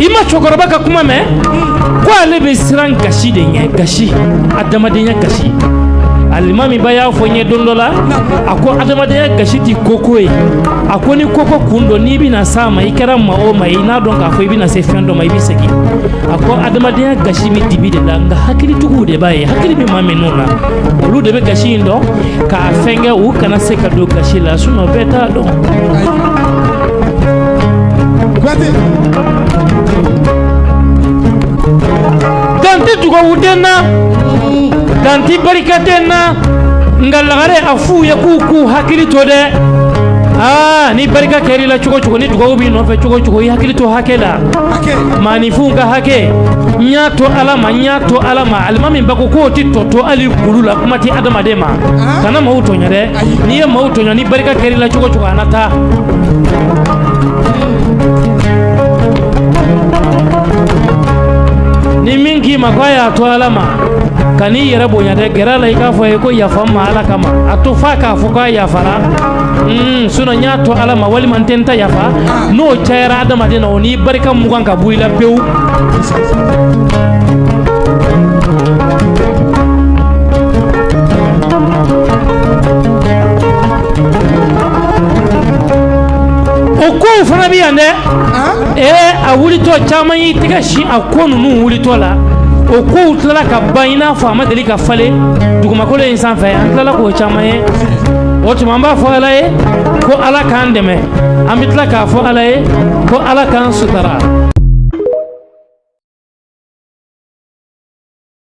I ma cɛkɔrɔba ka kuma mɛn ko ale bɛ siran gasi de ɲɛ, gasi, adamadenya gasi. Alimami ba y'a fɔ n ye don dɔ la, a ko adamadenya gasi tɛ koko ye. A ko ni koko kun don, n'i bɛna s'a ma, i kɛra maa o maa ye, i n'a dɔn k'a fɔ i bɛna se fɛn dɔ ma, i bɛ segin. A ko adamadenya gasi bɛ dibi de la, nka hakilitigiw de b'a ye. Hakili bɛ maa minnu na, olu de bɛ gasi in dɔn k'a fɛnkɛ, u kana se ka don gasi la, sinon bɛɛ t'a dɔn. Dan tɛ dugawuden na, dan tɛ barikaden na, nka lagare a f'u ye k'u k'u hakili to dɛ. Aa, ni barika kɛr'i la cogo cogo, ni dugawu b'i nɔfɛ cogo cogo, i hakili to hakɛ la, maaninfinw ka hakɛ. N y'a to Ala ma, n y'a to Ala ma. Alimami ba ko k'o tɛ tɔ to hali kulu la, kuma tɛ adamaden ma. Kana maaw tɔɲɔ dɛ. N'i ye maaw tɔɲɔ, ni barika kɛr'i la cogo cogo, a na taa. Ni min k'i ma ko a y'a to Ala ma, kan'i yɛrɛ bonya dɛ. Gɛrɛ a la, i k'a fɔ a ye ko yafa n ma Ala kama. A to f'a k'a fɔ k'a yafara, sinon n y'a to Ala ma, walima n tɛ n ta yafa. N'o cayara adamaden na, o n'i barika mugan ka bɔ i la pewu. O kow fana bɛ yan dɛ. Ee, a wulitɔ, caman y'i tɛgɛ sin a ko ninnu wulitɔ la. O kow tilala ka ban i n'a fɔ a ma deli ka falen dugumakolo in sanfɛ. An tilala k'o caman ye. O tuma, an b'a fɔ Ala ye ko Ala k'an dɛmɛ. An bɛ tila k'a fɔ Ala ye ko Ala k'an sutara.